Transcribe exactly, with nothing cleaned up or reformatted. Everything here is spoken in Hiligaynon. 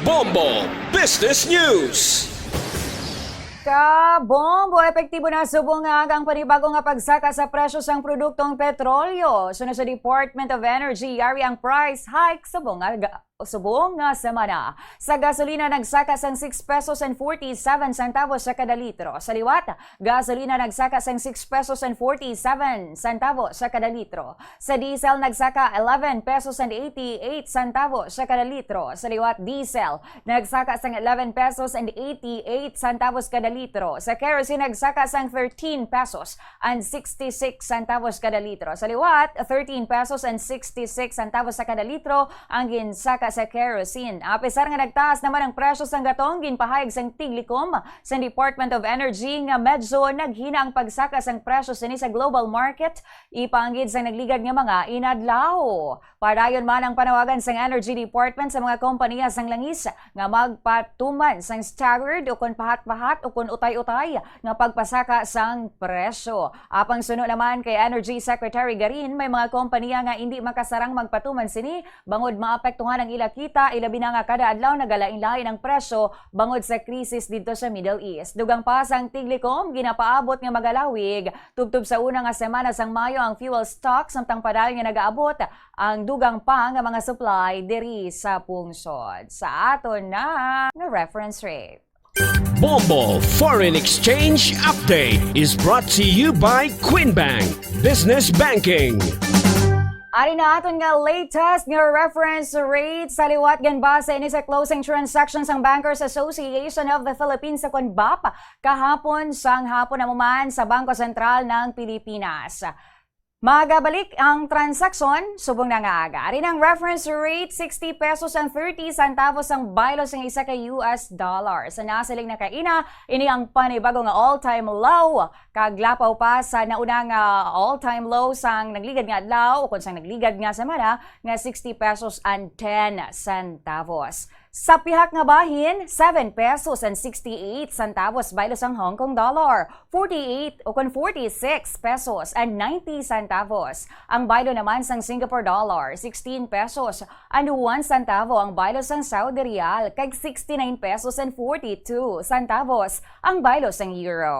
Bombo Business News. Ka Bombo, epektibo na subong nga ang panibago nga pagsaka sa presyo sang produktong petrolyo. Sunod sa Department of Energy, yari ang price hike subong nga ga- subong nga semana. Sa gasolina, nagsaka sang six pesos and forty-seven centavos sa kada litro. Sa liwat, gasolina nagsaka sang six pesos and forty-seven centavos sa kada litro. Sa diesel, nagsaka eleven pesos and eighty-eight centavos sa kada litro. Sa liwat diesel, nagsaka sang eleven pesos and eighty-eight centavos kada litro. Sa kerosene, nagsaka sang thirteen pesos and sixty-six centavos kada litro. Sa liwat, thirteen pesos and sixty-six centavos sa kada litro ang ginsaka sa kerosene. Apisar nga nagtaas naman ang presyo sang gatong, ginpahayag sang tiglikom sa Department of Energy nga medyo naghina ang pagsaka sang presyo sini sa global market, ipanggid sang nagligad nga mga inadlaw. Padayon man ang panawagan sang Energy Department sa mga kompanya sang langis nga magpatuman sang staggered o kon pahat-pahat o kon utay-utay nga pagpasaka sang presyo. Apang suno naman kay Energy Secretary Garin, may mga kompanya nga indi makasarang magpatuman sini bangod maapektuhan ang ila kita, ilabi na nga kada adlaw nagalain-lain ang presyo bangod sa krisis didto sa Middle East. Dugang pa sang Tiglicom, ginapaabot nga magalawig tubtob sa una nga semana sang Mayo ang fuel stock, samtang padayon nga nagaabot ang dugang pa nga mga supply diri sa pungsod. Sa aton na nga reference rate. Bombo Foreign Exchange Update is brought to you by Queen Bank Business Banking. Ari na aton nga latest nga reference rate sa liwat, ginbase ini sa closing transactions sang Bankers Association of the Philippines sa kon bap kahapon sang hapon, amo man sa Bangko Sentral ng Pilipinas. Magabalik ang transaksyon subong na nga aga. Ari ang reference rate, sixty pesos and thirty centavos ang baylo sang isa ka U S dollar. Sa nasiling na kaina, ini ang panibago nga all-time low, kag lapaw pa sa nauna nga all-time low sang nagligad nga adlaw o kon sang nagligad nga semana nga sixty pesos and ten centavos. Sa pihak nga bahin, seven pesos and sixty-eight centavos baylo sang Hong Kong dollar, forty-eight o kon forty-six pesos and ninety centavos ang baylo naman sang Singapore dollar, sixteen pesos and one centavo ang baylo sang Saudi riyal, kag sixty-nine pesos and forty-two centavos ang baylo sang euro.